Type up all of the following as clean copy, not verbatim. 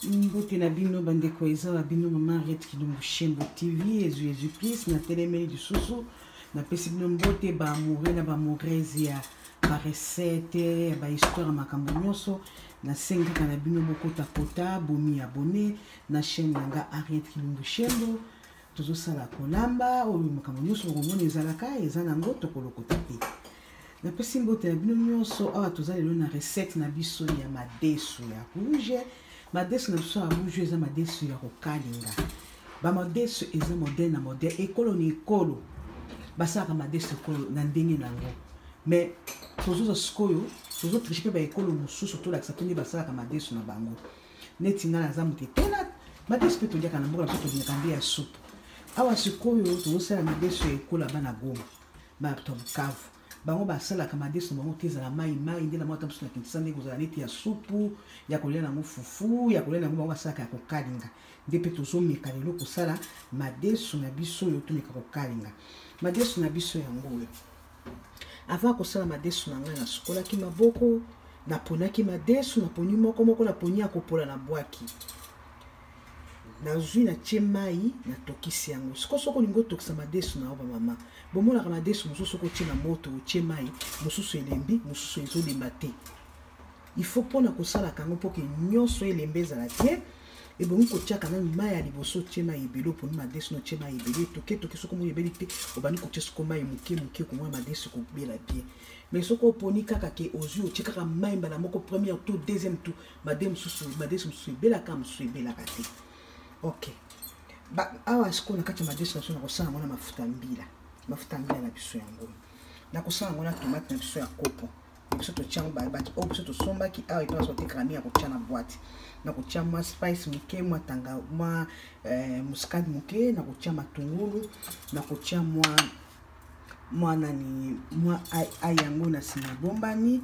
Mbote na bino bandeko, eza wa bino mama Henriette Kilumbu Shembo TV ezwi ezwi plus na telemeli lisusu napesi bino mbote ba amoureux na ba amoureuse ya ba recette ya ba histoire ya makambo nyonso. Nasengi kaka na bino bokota kota bomi abonné na chaîne na nga Henriette Kilumbu Shembo. Tozosala kolamba oyo makambo nyonso bokomona ezalaka eza nango tokolokota te. Napesi mbote na bino nyonso. Awa toza lelo na recette na biso ya madesu ya rouge. Madesu na biso ya rouge eza madesu ya kokalinga. Ba madesu eza modèle na modèle, ekolo na ekolo basalaka madesu ekolo na ndenge na yango. Mais tozozwa sikoyo, tozotriche mpe ba ekolo mosusu, tolakisa mpe nde basalaka madesu na bango. Neti ngai naza moto etela madesu mpe toliaka na mboka na biso, tolingaka nde ya supu. Awa sikoyo tozosala madesu ya ekolo ya bana Goma, bato ya Bukavu. Bango basalaka madesu na bango te ezala mai mai, nde na mwa ata mosusu na Kinshasa nde kozala neti ya supu ya kolia nango fufu ya kolia nango. Bango basalaka ya kokalinga nde mpe tozomeka lelo kosala madesu na biso oyo, tomeka kokalinga madesu na biso yango oyo. Avant kosala madesu na ngai, nasukolaki maboko, naponaki madesu, naponi moko moko, naponi ya kopola, nabwaki, nazwi, natie mai, natokisi yango. Sikoyo soki olingi otokisa madesu na yo, bamama bomonaka madesu mosusu soki otie na moto, otie mai, mosusu elembi, mosusu ezolemba te. Il faut mpona kosalaka yango mpo ke nyonso elembe ezala te, ebongi kotiaka nanu mai ya liboso, otie mai ebele, oponi madesu na otie mai ebele, etoke toke. Soki omoni ebeli te, obandi kotia siko mai moke moke, okomona madesu kobela bien. Mais soki oponi kaka ke ozwi, otie kaka mai mbala moko, première tour, deuxième tour, madesu mosusu ebelaka, mosusu ebelaka te. Ok, ba awa sikoyo na kati ya madesu na biso, nakosala yango na mafuta mbila. Mafuta mbila na biso yango nakosala yango na tomate na biso ya kopo biso totia yango bato oyo biso tosombaki awa epai bazotekaka mingi ya kotia na boîte. Nakotia mwa spice moke, mwa tanga, mwa muscade moke, nakotia matungulu, nakotia mwa nani, mwa ai yango na nsima ebombani,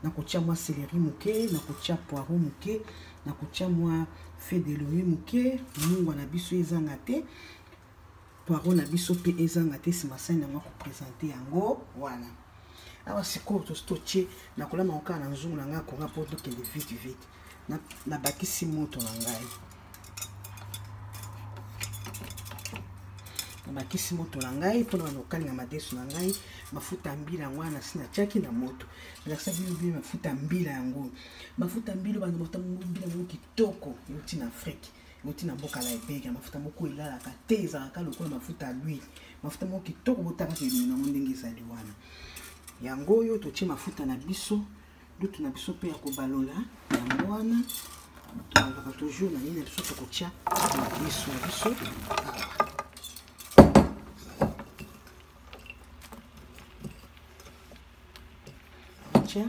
nakotia mwa céleri moke, nakotia poireau moke, nakotia mwa feuille de laurier moke, mungwa na biso ezanga te, poireau na biso mpe ezanga te. Nsima sani yango akopresente yango wana. Awa sikoyo tosi totie, nakolamba yango kaka na nzungu na ngai akonga mpo tokende vite vite. Nabakisi moto na ngai, nabakisi moto na ngai mpona bana kokalinga madesu na ngai. Mafuta ya mbila yango wana nasi natiaki na moto, nalakisa bino bino mafuta ya mbila yango. Mafuta ya mbila bana, mafuta mbila yango kitoko euti na Afrique, euti na mboka Liberia. Mafuta moko elalaka te, ezalaka lokola mafuta ya l'huile, mafuta moko kitoko. Botakaka elongi nango ndenge ezali wana. Yango oyo totie mafuta na biso, lutu na biso mpe ya kobalola yango wana. Tobalolaka toujours na nini na biso, tokotia madesu na biso awa. Tokotia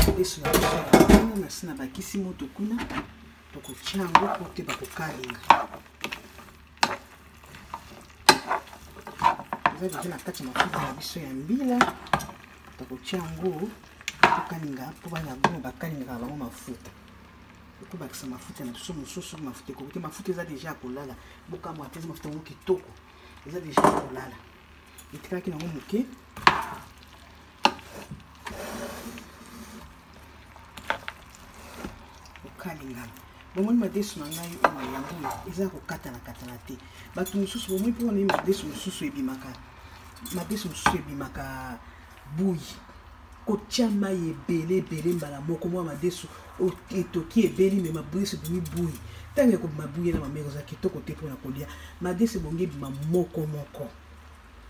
madesu na biso wana, nasi nabakisi moto kuna, tokotia yango po te bakokalinga. Eza deja na kati ya mafuta na biso ya mbila, tokotia yango tokalinga mpo bana bongo bakalingaka bango mafuta. Tokobakisa mafuta na biso mosusu, mafuta ekoki te, mafuta eza deja ya kolala. Bokamwa te, eza mafuta yango kitoko, eza deja ya kolala, etikalaki nango moke. Kokalingana bomoni madesu na ngai oyo, yango oyo eza ya kokatana-katana te. Bato mosusu bomoni mpo wana madesu mosusu ebimaka, madesu mosusu ebimaka buyi, kotia mai ebele ebele mbala moko, mwa madesu etoki ebeli, me madesu ebimi buyi. Ntango ekobima buyi na mamere, eza kitoko te mpona kolia. Madesu ebongi ebima moko moko,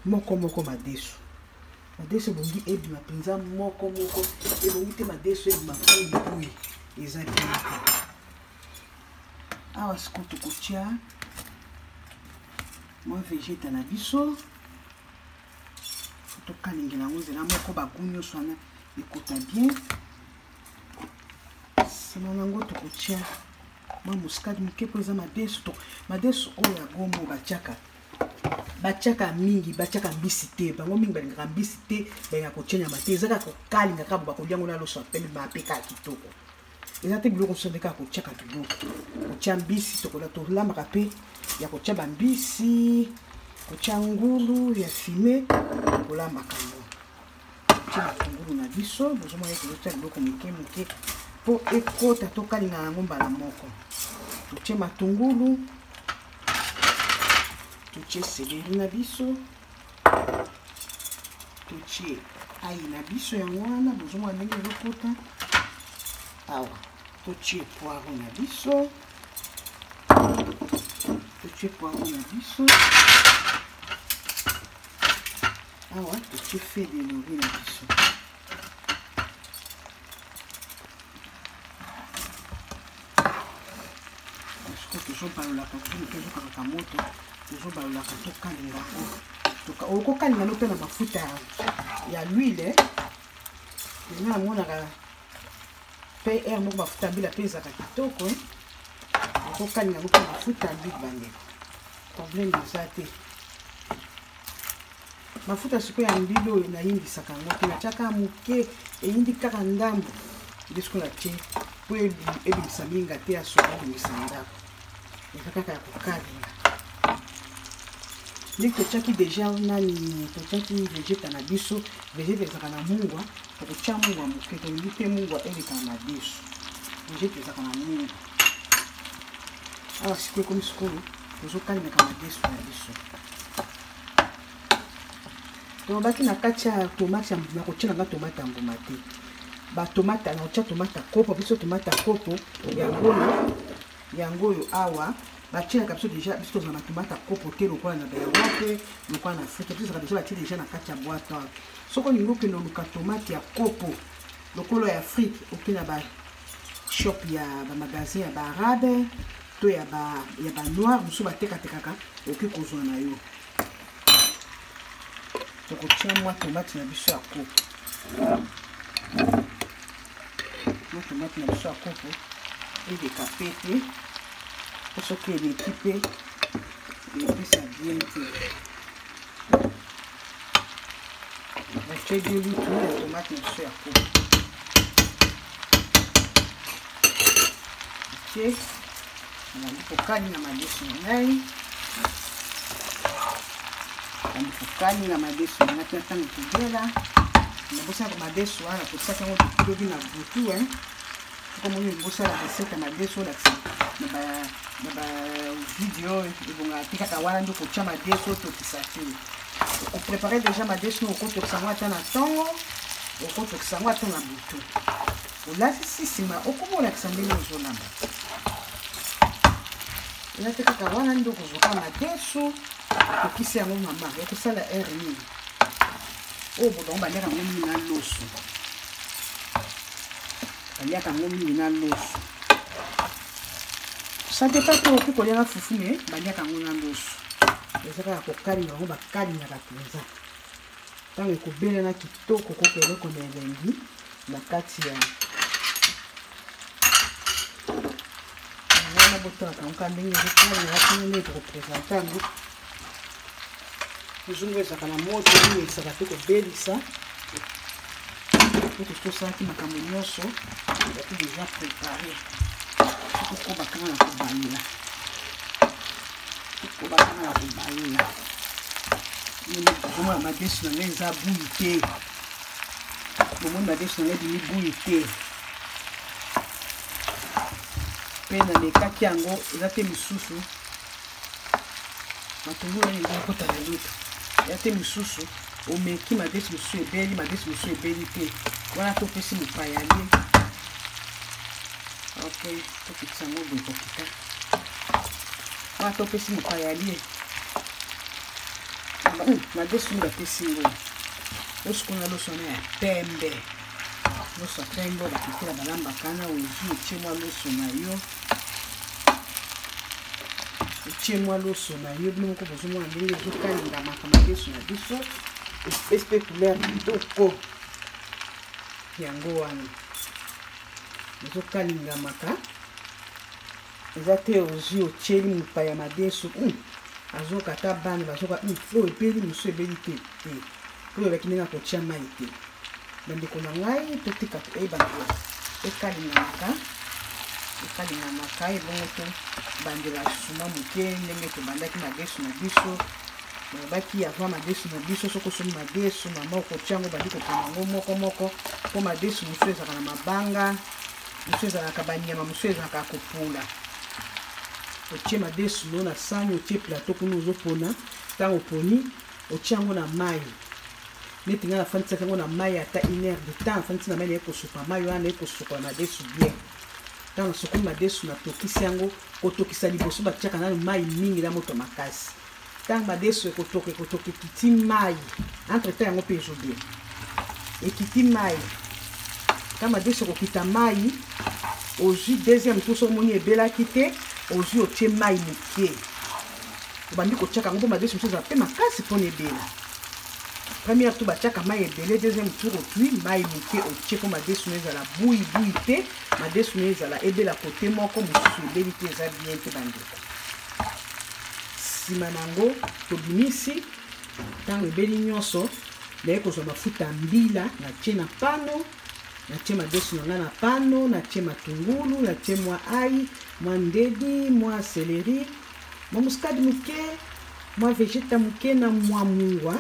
moko moko. Madesu ebongi ebima mpenza moko moko, ebongi te madesu ebima buyi buyi, eza bien te. Awa sikoyo tokotia mwa vegeta na biso, tokalingela yango nzela moko, bagu nyonso wana ekota bien. Nsima nango tokotia mwa muscade moke mpo eza madesu. To madesu oyo ya gombo batiaka mingi, batiaka mbisi te. Bango mingi balingaka mbisi te, balingaka kotia nyama te, eza kaka kokalinga kaka bo bakolia yango na loso ya pembe, mape kaka kitoko. Eza te biloko mosusu nde kaka kotiaka biloko, kotia mbisi. Tokola tolambaka mpe ya kotia bambisi, kotia ngulu ya fime, kolambaka yango, kotia matungulu na biso. Bozomona ete totia biloko moke moke mpo ekota, tokalinga yango mbala moko. Totie matungulu, totie céleri na biso, totie ayi na biso. Yango wana bozomona ndenge ezokota awa. Totie poireau na biso, totie poireau na biso awa, totie feuille de laurier na biso. Sikoyo tozobalolaka, tozokakaka moto, tozobalolaka, tokalinga yango. Okokalinga no mpe na mafuta ya l'huile. Nga namonaka mpe aire moko mafuta ya mbila mpe ezalaka kitoko. Okokalinga yango mpe mafuta ya l'huile, bandeko, problème eza te. Mafuta sikoyo ya mbila oyo nayingisaka yango te, natiaka moke, eyindi kaka ndambo nde sikoyo natie mpo ebimisa minga te ya solo, ebimisa ndako. Eza kaka ya kokalinga. Ndenge totiaki deja nani, totiaki vegeta na biso. Vegeta ezalaka na mungwa, tokotia mungwa moke, tolingi te mungwa elekaka na biso. Vegeta ezalaka na mungwa. Awa sikoyo ekomi, sikoyo tozokalingaka madesu na biso. Tolobaki na kati ya tomate, nakotia nanga tomate ya mbuma te, batomate nakotia tomate ya kopo. Biso tomate ya kopo yango oyo, yango oyo awa batielaka biso deja. Biso tozala na tomate ya kopo te lokola na baEurope, lokola na Afrique. Biso ezalaka deja, batie deja na kati ya boîte awa. Soki olingi okende oluka tomate ya kopo lokolo ya Afrique, okende na bashop ya bamagasin ya baarabe to ya banoir mosusu batekatekaka, okoki kozwa na yo. Tokotia mwa tomate na biso ya kopo, mwa tomate na biso ya kopo eleka pe te, po soki eleki mpe epesa bien te. Batie 2 litres ya tomate na biso ya kopo. Tie, nabandi kokalinga madesu na ngai, nabandi kokalinga madesu na ngai tina ntango kobela. Nabosaka madesu wana, kotiaka yango lobi na butu. Soki omoni bosala recette ya madesu, olakisa na bavideo, ebongaka te kaka wana nde kotia madesu otokisa te. Okoprépare déjà madesu, okotokisa yango ata na ntongo, okotokisa yango ata na butu, olatisi nsima okoma olakisa ndenge ozolamba. Eza te kaka wana nde okozwaka madesu, otokisi yango. Mama ya kosala heure nini oyo bo bango baliaka yango mingi na loso, baliaka yango mingi na loso. Ça dépend te, okoki kolia na fufu, mais baliaka yango na loso. Eza kaka kokalinga yango, bakalingaka mpenza. Ntango ekobelana kitoko, koka eloko na elengi na kati ya wana. Botalaka yango kaka ndenge ezokalinga tina ndenge tokopresente yango. Nzungu ezalaka na moto, nini, esaka te kobelisa po tosalaki makambo nyonso ezalaki déjà préparé. Tokoba kaka na kobalela, tokoba kaka na kobalela. Bomona madesu na ngai eza buyi te, bomoni madesu na ngai ebimi buyi te. Mpe namekaki yango, eza te misusu matungulu nani ezakota na lutu ya te. Misusu omeki, madesu mosusu ebeli, madesu mosusu ebeli te. Wana topesi mopaya ye. Ok, tokitisa yango boye, kokita wana topesi mopaya lie madesu nini bapesi ngo. Osukuna loso wana ya pembe, loso ya pembe oyo bakitela balambaka na ozwi, otie mwa loso na yo, otie mwa loso na yo. Bino moko bozomona ndenge ezokalingamaka madesu na biso, espèce mpe couleur kitoko. Yango wana ezokalingamaka. Eza te ozwi, otieli mopaya madesu, azoka ata bana bazoka oyo ebeli, mosusu ebeli te te, oyo olaki ndenge akotia mai te. Bandeko na ngai, totika eyebana ekalingamaka, ekalingamaka. Ebongo tobandela suma moke ndenge tobandaki madesu na biso. Balobaki avant madesu na biso, soki osombi madesu, mama, okotia yango, bandi kopona yango moko moko, mpo madesu mosusu ezalaka na mabanga, mosusu ezalaka banyama, mosusu ezalaka kopola. Otie madesu no na sani, otie plateau kuna ozopona. Ntango oponi, otie yango na mai. Neti ngai nafandisaki yango na mai ata une heure de temps, nafandisi na mai naye kosopa mai wana, naye kosokola madesu bien. Ntango nasokoli madesu, natokisi yango. Kotokisa liboso batiaka nanu mai mingi na moto makasi. Ntango madesu ekotoka, ekotoka ekiti mai, entre temps yango mpe ezobela ekiti mai. Ntango madesu ekokita mai, ozwi deuxième tour, soki omoni ebelaki te, ozwi otie mai moke, obandi kotiaka yango mpo madesu mosusu ezala mpe makasi mpona ebela. Première tour batiaka mai ebele, deuxième tour otwi mai moke otie mpo madesu no ezala bui bui te, madesu no ezala ebela kote moko, mosusu ebeli te, eza bien te bandeko. Nsima na yango tobimisi, ntango ebeli nyonso, naye kozwa mafuta ya mbila, natie na pano, natie madesu na ngai na pano, natie matungulu, natie mwa ai, mwa ndedi, mwa céleri, mwa muscade moke, mwa vegeta moke na mwa mungwa.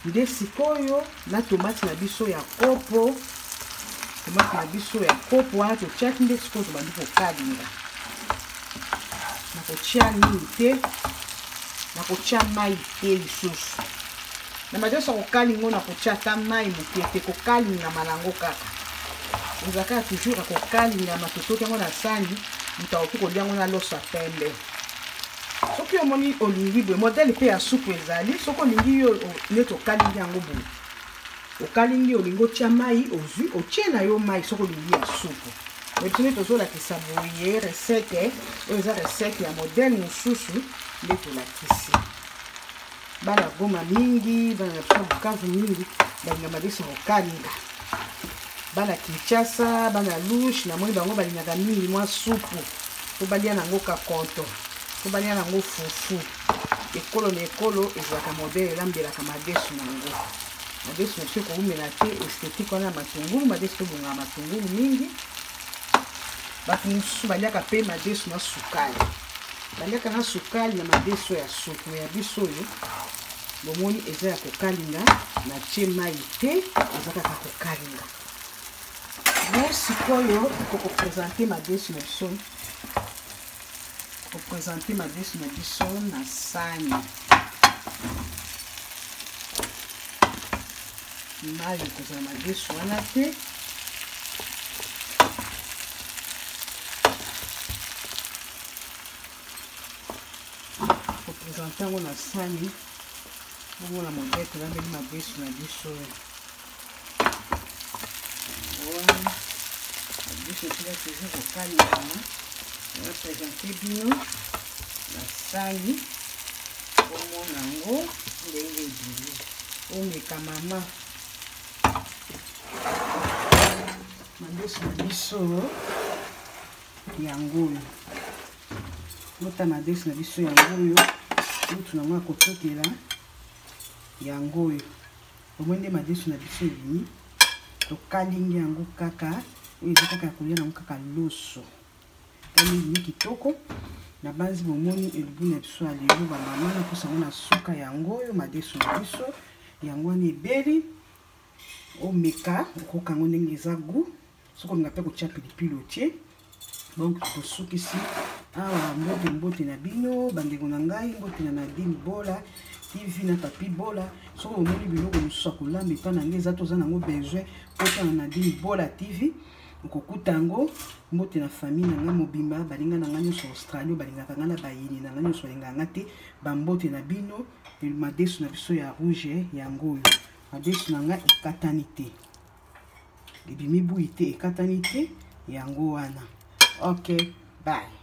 Nde sikoyo na tomate na biso ya kopo, tomate na biso ya kopo wana totiaki, nde sikoyo tobandi kokalinga. Nakotia nini te, nakotia mai te lisusu na madesu ya kokalinga, nakotia ata mai moke te, kokalingama nango kaka eza kaka toujours ya kokalingama. Totoki yango na sani, moto akoki kolia yango na loso ya pembe. Soki omoni olingi boye, modele mpe ya supu ezali. Soki olingi yo neti okalingi yango boye, okalingi, olingi otia mai, ozwi otie na yo mai soki olingi ya supu. Mais biso nde tozolakisa boye recette oyo eza recette ya modele mosusu nde tolakisi. Bana Goma mingi, bana na biso ya Bukavu mingi balinga madesu ya kokalinga. Bana Kinshasa, bana Lushe, namoni bango balingaka mingi mwa supu po balia nango kakonto, po balia nango fufu. Ekolo na ekolo ezalaka modele elambelaka madesu nango. Madesu na biso ekowumela te, esthétique wana ya matungulu, madesu tobongaka matungulu mingi. Bato mosusu baliaka mpe madesu na sukali, baliaka na sukali na madesu ya supu ya biso oyo bomoni eza ya kokalinga, natie mai te, eza kaka kokalinga. Bon, sikoyo tokopresente madesu na biso, tokopresente madesu na biso na sani. Mai ekozala madesu wana te. Kopresente yango na sani, bomona modele tolambeli madesu na biso wana. Madesu esila toujours kokalingama, na presente bino na sani, bomona yango ndenge ebimi. Omeka mama madesu na biso yango oyo, bota madesu na biso yango oyo, mutu nango ya kotokela yango oyo. Omoni nde madesu na biso ebimi, tokalingi yango kaka oyo eza kaka ya kolia nango kaka loso. Tali ebimi kitoko. Na banzi bomoni elubu na biso ya lelo bamama, nakosa yango na suka yango oyo madesu na biso yango wana ebeli. Omeka okoka yango ndenge eza goût, soki olinga mpe kotia pilipili otie. Donc tosukisi awa. Mbote mbote na bino bandeko na ngai, mbote na Nadine Bola TV na Papi Bola. Soki omoni biloko mosusu ya kolamba epai na ngai eza, toza nango besoin, kota na Nadine Bola TV, okokuta yango. Mbote na famille na ngai mobimba, baninga na ngai nyonso Australie balingaka ngai, na bayini na ngai nyonso balingaka ngai te, bambote na bino. Madesu na biso ya rouge yango oyo, madesu na ngai ekatani te, ebimi bui te, ekatani te, yango wana. Ok, bye.